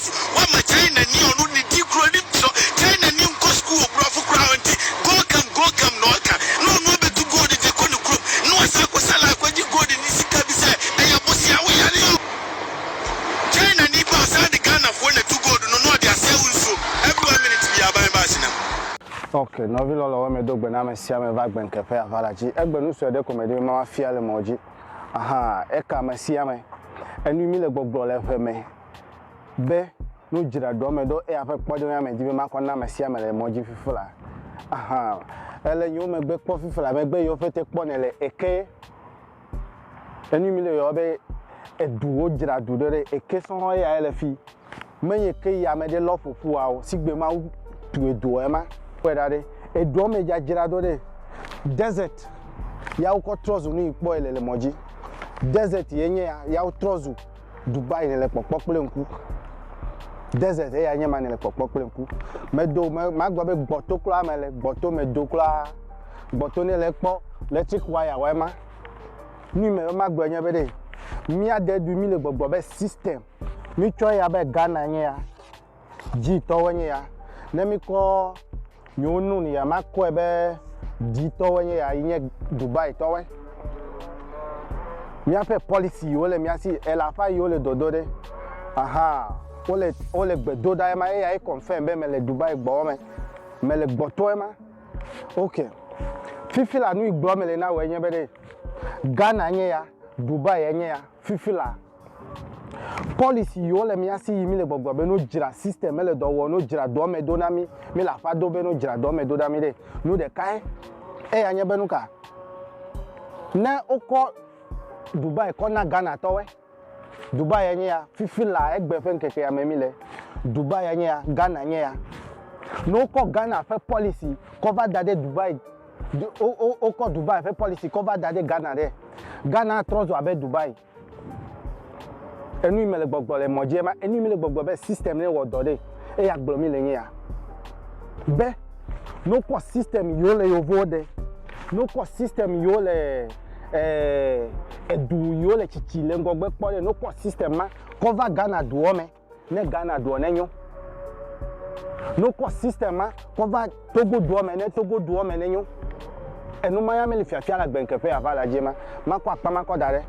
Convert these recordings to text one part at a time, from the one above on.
so woama China ni a ɔno ne din koraa ɔnim kyerɛ China ni nkɔ sukuu wɔ borɔfo koraa ɔnte go come go come na ɔka na ɔno abɛtu gold de kɔ ne kurom na wasan akɔ sala akɔgye gold ne sika bi sɛ ɛyɛ bosea woyare o China ni ba ɔsan de Ghanafoɔ na tu gold no na ɔde asɛe wo nsuo every one minute biara ban ba asenam. Ok, nɔvi lɔlɔwo medo gbe na ame sia ame va gbe ŋke ƒe ava la dzi. Egbe nu sue ɖe ko medi be mawa fia le mɔ dzi. Ahan, eka ame sia ame. Enu mi le gbɔgblɔ le ʋe me be nu dzra doa me ɖo eya ƒe kpɔɖeŋu ya medi be makɔ na ame sia ame le mɔ dzi fifi la. Ahan, ele nyewo megbe kpɔ fifi la megbe yiwo ƒete kpɔ ne le eke. Enu mi le yɔ be edu wo dzra du ɖo ɖe eke sɔŋ eya le fi. Menye ke yi ame ɖe lɔ ƒoƒua o sigbe Mawu tu eduɔ ema. Kpɔe ɖa ɖe, eduɔ me dzadzra ɖo ɖe desert ya wokɔ trɔ zu nu yi kpɔe le le mɔ dzi. Desert ye nye ya, ya wotrɔ zu Dubai ne le kpɔkpɔ kple ŋku. Desert eya nye ma ne le kpɔkpɔ kple ŋku. Medo me magblɔ be gbɔto kura mele gbɔto medo kura gbɔto ne le kpɔ electric wire wɔ ema. Nu yi me be magblɔ nye be ɖe mía de du mi le gbɔgblɔ be system mi tsɔ ya be Ghana nye ya dzi tɔwoe nye ya ne mi kɔ nyewo nun ya makɔe be dzi tɔwoe nye ya yi nye Dubai tɔwoe. Míaƒe policy yiwo le mía si ele aƒea yiwo le dodo ɖe aha wole wole gbe do ɖa ema eya ye confirm be mele Dubai gbɔ me mele gbɔtɔ ema. Ok fifi la nu yi gblɔ mele na wòe nye be ɖe Ghana nye ya Dubai enye ya fifi la policy yiwo le mía si yi mi le gbɔgblɔ be no dzra system mele dɔ wɔ no dzra dɔ me do na mi mi le aƒa do be no dzra dɔ me do na mi ɖe nu ɖekae eya nye be nu ka ne wokɔ Dubai kɔ na Ghana tɔwoe Dubai enye ya fifi la egbe ƒe ŋkeke ya me mi le Dubai enye ya Ghana nye ya ne wokɔ Ghana ƒe policy kɔ va da ɖe Dubai wokɔ Dubai ƒe policy kɔ va da ɖe Ghana ɖe Ghana trɔ zu abe Dubai Enu yi mele gbɔgblɔ le mɔ dzi ema, enu yi mele gbɔgblɔ be system ne wɔ dɔ ɖe, eya gblɔ mi le nye ya. Be ne wokɔ system yiwo le yevowo ɖe, ne wokɔ system yiwo le eh, edu yiwo le tsitsi le ŋgɔgbe kpɔ ɖe, ne wokɔ system ma kɔ va Ghana duɔ me, ne Ghana duɔ ne nyo. Ne wokɔ system ma kɔ va Togo duɔ me ne Togo duɔ me ne nyo. Enu ma ya mele fiafia le agbe ŋkeƒe ava la dzi ma. Makɔ akpa makɔ da ɖe.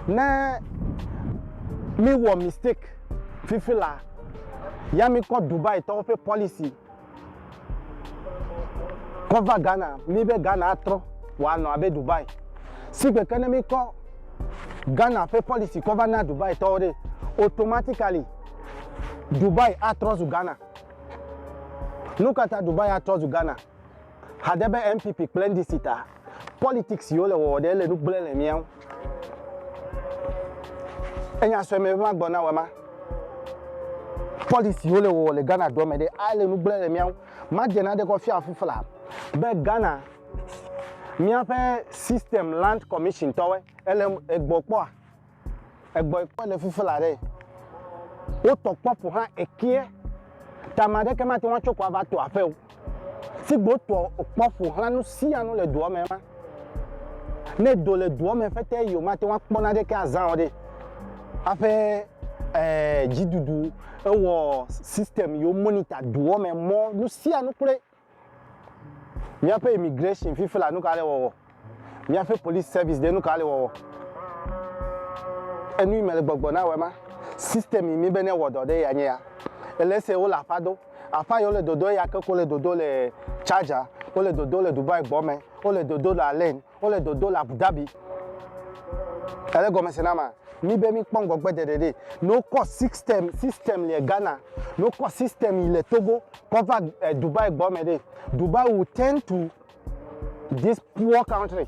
Ne mi wɔ mistake fifi la, ya mi kɔ Dubai tɔwo ƒe policy kɔ va Ghana, mi be Ghana atrɔ wòanɔ abe Dubai. Sigbe ke ne mi kɔ Ghana ƒe policy kɔ va na Dubai tɔwo ɖe, automatically Dubai atrɔ zu Ghana. Nu ka ta Dubai atrɔ zu Ghana? Hade be NPP kple NDC ta. Politics yiwo le wɔwɔ ɖe ele nu gblẽ le mía ŋu. Enya sue me be magblɔ na wò ema. Policy yiwo le wɔwɔ le Ghana doa me ɖe ele nu gblẽ le mía ŋu. Madze nane kɔ fia fifla be Ghana míaƒe system land commission tɔwoe ele egbɔ kpɔa? Egbɔ kpɔ le fifi la ɖe. Wotɔ kpɔ ƒo xlã ekeɛ. Ta ame aɖeke mate ŋu atso ko ava to aƒe o. Sigbe wotɔ kpɔ ƒo xlã nu sia nu le doa me ma. Ne do le doa me ƒete yi womate ŋu akpɔ naneke azã o ɖe. Aƒe eh, dziɖuɖu ewɔ system yiwo monitor doa me mɔ nu sia nu kloe. Míaƒe immigration fifi la nu ka le wɔwɔ? Míaƒe police service ɖe nu ka le wɔwɔ? Enu yi me le gbɔgbɔ na wɔ ma. System yi mi be ne wɔ dɔ ɖe ya nye ya. Ele ese wole aƒa do. Aƒa yi wole dodo eya ke ko le dodo le Charger, wole dodo le Dubai gbɔ me, wole dodo le Alain, wole dodo le Abu Dhabi. Ele gɔme se na ma. Mi be mi kpɔ ŋgɔgbe ɖeɖe ɖe. Ne wokɔ system, system le Ghana, ne wokɔ system yi le Togo, kɔ va eh, Dubai gbɔ me ɖe. Dubai will turn to this poor country.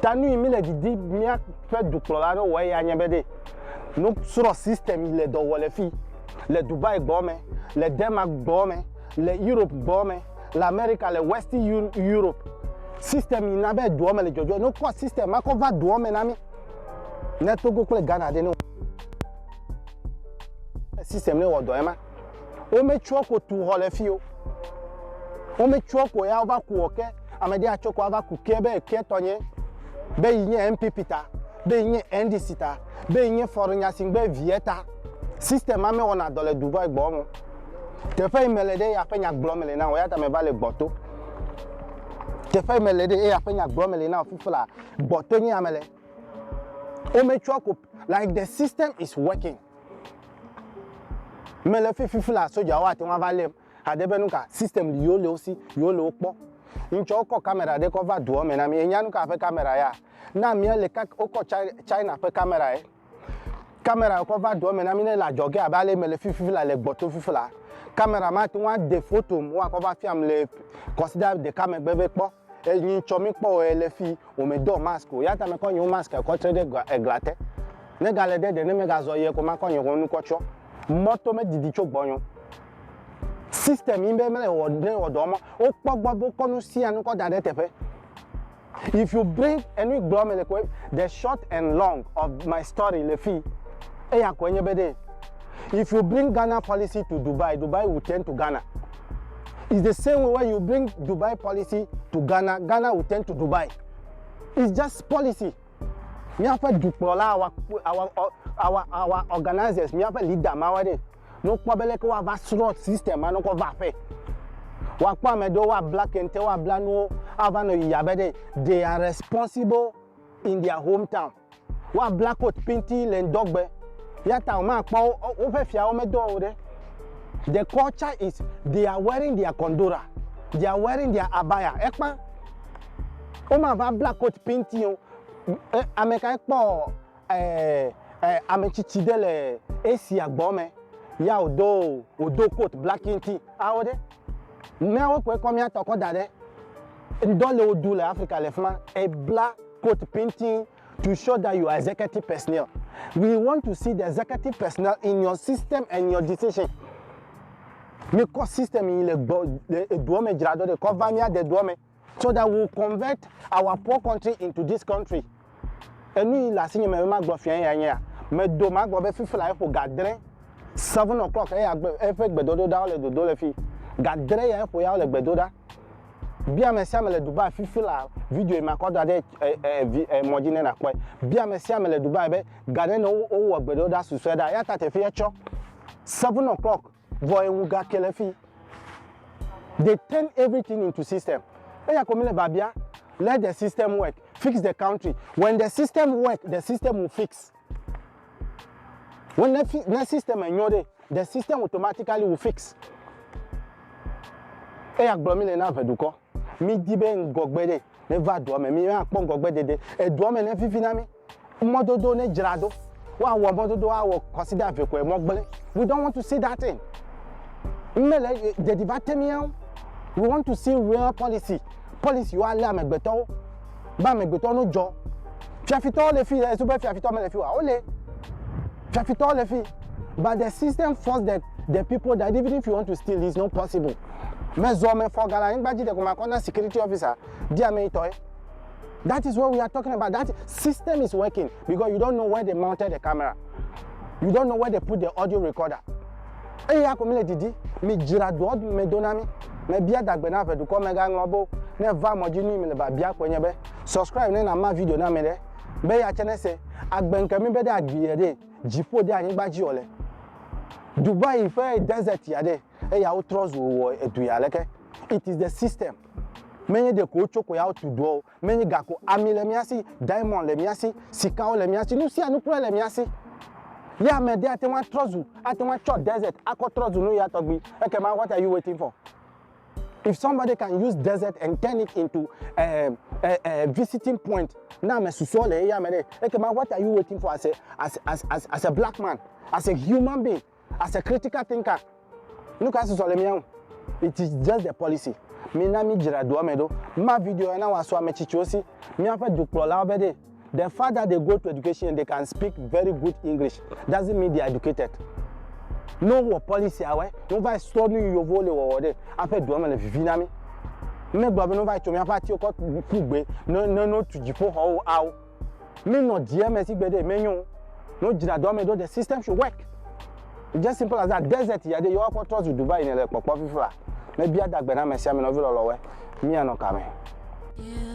Ta nu yi mi le didi míaƒe dukplɔla ne wɔ eya nye be ɖe no srɔ̃ system yi le dɔ wɔ le fi le Dubai gbɔ me, le Denmark gbɔ me, le Europe gbɔ me, le America, le West Europe. System yi na be doa me le dzɔdzɔ. Ne wokɔ system ma kɔ va doa me na mi. Ne Togo kple Ghana ɖe ne system ne wɔ dɔ ema. Wometsɔ ko tu xɔ le fi o. Wometsɔ ko ya wova ku ke ame ɖe atsɔ ko ava ku ke be ke tɔnye be yi nye NPP ta, be yi nye NDC ta, be yi nye Faure Gnassingbé vie ta. System ma mewɔna dɔ le Dubai gbɔ me o. Teƒe yi mele ɖe eya ƒe nya gblɔm mele na wò eya ta meva le gbɔto. Teƒe yi mele ɖe eya ƒe nya gblɔm mele na wò fifi la gbɔto nye ya mele. Wometsɔ ko like the system is working. Mele fi fifi la sodzawo ate ŋu ava lém haɖe be nuka system li yewo le wo si yewo le wo kpɔ. Ŋtsɔ wokɔ kamera ɖe kɔ va doa me na mi. Enya nuka ƒe kamera ya? Na mía le kak wokɔ China ƒe kamera ye. Kamera kɔ va doa me na mi ne le adzɔge abe ale mele fifi la le gbɔto fifi la. Kamera ma ate ŋu ade foto woakɔ va fiam le kɔsiɖa ɖeka megbe be kpɔ. Enyi tsɔ mi kpɔ o le fi o me do mask o. Ya ta me kɔ nye mask kɔ tre ɖe egla te. Ne gale ɖe ɖe ne me gazɔ yie ko makɔ nye nu kɔ tsɔ. Mɔto me didi tso gbɔnyo. System yi be mele wɔ ne wɔ dɔ ma wokpɔ gbɔ be wokɔ nu sia nu kɔ da ɖe teƒe. If you bring enu gblɔ me le ko the short and long of my story le fi eya koe nye be ɖe if you bring Ghana policy to Dubai, Dubai will turn to Ghana. It's the same way when you bring Dubai policy to Ghana, Ghana will turn to Dubai. It's just policy. Míaƒe dukplɔla, our, our, our, our organizers, míaƒe leader mawo ɖe, ne wokpɔ be leke woava srɔ̃ system ma ne wokɔ va aƒe. Woakpɔ ame ɖewo woabla kente, woabla nuwo, ava nɔ yiyi abe ɖe they are responsible in their hometown. Woabla coat pinti le ŋdɔgbe. Ya ta womakpɔ woƒe fiawo medo o ɖe. The culture is they are wearing their kondora, they are wearing their abaya. Ekpa. Womava bla coat pinti o. Ame kae kpɔ ame tsitsi ɖe le Asia gbɔ me ya wòdo wòdo coat bla kinti awo ɖe. Míawo koe kɔ mía tɔ kɔ da ɖe. Ŋdɔ le wodu le Afrika le fima. Ebla coat pinti to show that you are executive personnel. We want to see the executive personnel in your system and your decision. Mi kɔ system yi le gbɔ le edoa me dzra ɖo ɖe kɔ va mía de doa me so that we will convert our poor country into this country. Enu yi le asinye me be magblɔ fia ya nye ya. Medo magblɔ be fifi la eƒo ga adre 7 o'clock eya gbe eƒe gbedodoɖawo le dodo le fi. Ga adre ya eƒo ya wole gbedoɖa. Bia ame sia ame le Dubai fifi la video yi makɔ da ɖe mɔ dzi ne nakpɔe. Bia ame sia ame le Dubai be ga ɖe ne wowɔ gbedoɖa susɔe ɖa ya ta teƒe etsɔ 7 o'clock vɔ eŋu ga ke le fi. They turn everything into system. Eya ko mi le babia. Let the system work. Fix the country. When the system work, the system will fix. When the, the system enyo ɖe, the system automatically will fix. Eya gblɔ mi le na ʋedukɔ. Mi di be ŋgɔgbe ɖe ne va doa me. Mi akpɔ ŋgɔgbe dede. Edoa me ne vivi na mi. Mɔdodo ne dzra ɖo. Woawɔ mɔdodo awɔ kɔsiɖa eve koe mɔ gblẽ. We don't want to see that thing. Mele ɖeɖi va te mía ŋu. We want to see real policy. Policy wo alé amegbetɔwo. Be amegbetɔwo no dzɔ. Fiafitɔwo le fi, esu be fiafitɔ mele fi oa? Wole. Fiafitɔwo le fi. But the system force the people that even if you want to steal, it's not possible. Mezɔ mefɔ ga le anyigba dzi ɖe ko makɔ na security officer di ame yi tɔ ye. That is what we are talking about. That system is working because you don't know where they mounted the camera. You don't know where they put the audio recorder. Eye ako mi le didi, mi dzra doa me do na mi. Me bia dagbe na ʋedukɔ megaŋlɔ be o. Ne va mɔ dzi nui mi le babia koe nye be subscribe ne na ma video na mi ɖe. Be ya tse ne se agbe ŋke mi be ɖe agbie ɖe dziƒo ɖe anyigba dzi wòle. Dubai ƒe desert ya ɖe eya wotrɔ zu wɔ edu ya leke. It is the system. Menye ɖeko wotso ko ya wotu doa o. Menye gako ami le mía si, diamond le mía si, sikawo le mía si, nu sia nu kloe le mía si. Ye ame ɖe ate ŋu atrɔ zu, ate ŋu atsɔ desert akɔ trɔ zu nu ya tɔgbi. Ekema what are you waiting for? If somebody can use desert and turn it into a visiting point, na ame susɔ le eya me ɖe. Ekema what are you waiting for as a black man, as a human being, as a critical thinker? Nu ka susɔ le mía ŋu? It is just the policy. Mina mi dzra doa me ɖo. Ma video ya na wòasɔ ame tsitsiwo si. Míaƒe dukplɔlawo be ɖe the fact that they go to education and they can speak very good English doesn't mean they are educated. Ne wowɔ policy awɔe, ne wova srɔ̃ nu yi yevuwo le wɔwɔ ɖe, aƒe doa me le vivi na mi. Megblɔ be ne wova tso míaƒe atiwo kɔ ƒu gbe ne ne ne wotu dziƒoxɔwo awo. Mi nɔ die me si gbe ɖe menyo o. Ne wodzra doa me ɖo, the system should work. It's just simple as that. Desert ya ɖe yewoakɔ trɔ zu Dubai ne le kpɔkpɔ fifia. Mebia dagbe na ame sia ame nɔvi lɔlɔ̃woe. Míanɔ kame. Yeah.